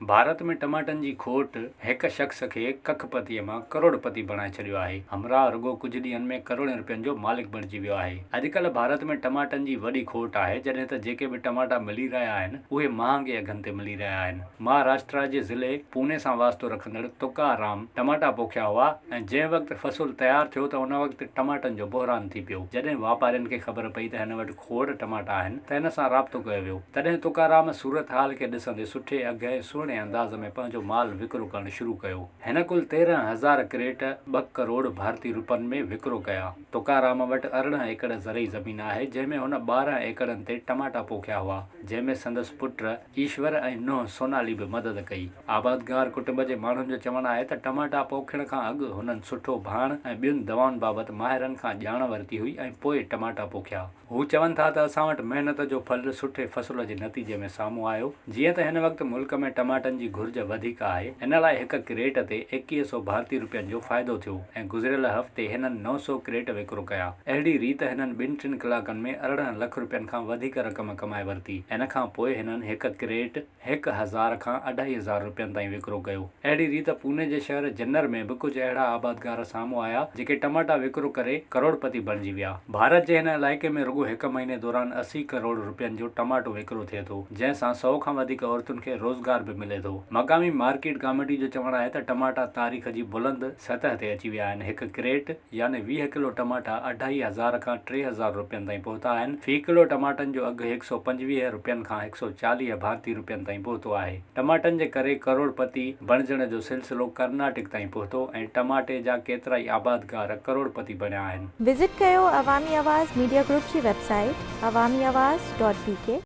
ڀارت ۾ ٽماٽن جي کوٽ هڪ شخص کي ڪک پتيء مان ڪروڙ پتي بڻائي ڇڏيو آهي. همراهه رڳو ڪجهه ڏينهن ۾ ڪروڙين رپين جو مالڪ بڻجي ويو آهي. اڄڪلهه ڀارت ۾ ٽماٽن جي وڏي کوٽ آهي، جڏهن ته جيڪي به ٽماٽا ملي رهيا آهن، اهي مهانگي اگهن تي ملي رهيا آهن. مهاراشٽرا جي ضلعي پوني سان واسطو رکندڙ تڪا رام ٽماٽا پوکيا هئا ۽ جنهن وقت فصل تيار ٿيو ته ان وقت ٽماٽن جو بحران ٿي پيو. جڏهن واپارين کي خبر پئي ته هن وٽ کوڙ ٽماٽا آهن ته هن سان رابطو ڪيو ويو. تڏهن تڪارام صورتحال کي ڏسندي سٺي اگهه ۽ سهڻي انداز ۾ پنهنجو مال وڪرو ڪرڻ شروع ڪيو. هن ڪل 13,000 ڪريٽ، ٻه ڪروڙ ڀارتي روپين ۾، وڪرو ڪيا. تڪارام وٽ 18 ايڪڙ زرعي زمين آهي، جنهن ۾ هن 12 ايڪڙن تي ٽماٽا پوکيا هئا، جنهن ۾ سندس پٽ ايشور ۽ نونهن سونالي به مدد ڪئي. آبادگار ڪٽنب جي ماڻهن جو چوڻ آهي ته ٽماٽا پوکڻ کان اڳ هنن سٺو ڀاڻ ۽ ٻين دوائن بابت ماهرن کان ڄاڻ ورتي هئي ۽ پوء ٽماٽا پوکيا. هو چون ٿا ته اسان وٽ محنت جو ڦل سٺي فصل جي نتيجي ۾ سامهون آيو. جيئن ته هن وقت ملڪ ۾ ٽماٽن جي گهرج وڌيڪ آهي، ان لاء هڪ ڪريٽ تي 21 سئو ڀارتي روپين جو فائدو ٿيو ۽ گذريل هفتي هنن 900 ڪريٽ وڪرو ڪيا. اهڙي ريت هنن ٻن ٽن ڪلاڪن ۾ 18 لک روپين کان وڌيڪ رقم ڪمائي ورتي. ان کان پوء هنن هڪ ڪريٽ. هڪ هزار کان اڍائي هزار روپين تائين وڪرو ڪيو. اهڙي ريت پوني جي شهر جنر ۾ به ڪجهه اهڙا آبادگار سامهون آيا، جيڪي ٽماٽا وڪرو ڪري ڪروڙ پتي بڻجي ويا. ڀارت جي هن علائقي ۾ رڳو هڪ مهيني دوران 80 ڪروڙ روپين جو ٽماٽو وڪرو ٿئي ٿو، جنهن سان سئو کان وڌيڪ عورتن کي روزگار به ملي ٿو. مقامي مارڪيٽ ڪاميٽي جو چوڻ آهي ته ٽماٽا تاريخ جي بلند سطح تي اچي ويا آهن، هڪ ڪريٽ يعني 20 ڪلو ٽماٽا اڍائي هزار کان 3000 روپين تائين پهتا آهن، في ڪلو ٽماٽن جو اگهه 125 روپين کان 140 ڀارتي روپين تائين پهتو آهي. ٽماٽن جي ڪري ڪروڙ پتي بڻجڻ جو سلسلو ڪرناٽڪ تائين پهتو ۽ ٽماٽي جا ڪيترائي آبادگار ڪروڙ پتي بڻيا آهن. وزٽ ڪيو عوامي آواز ميڊيا گروپ جي website Awami Awaz dot B K.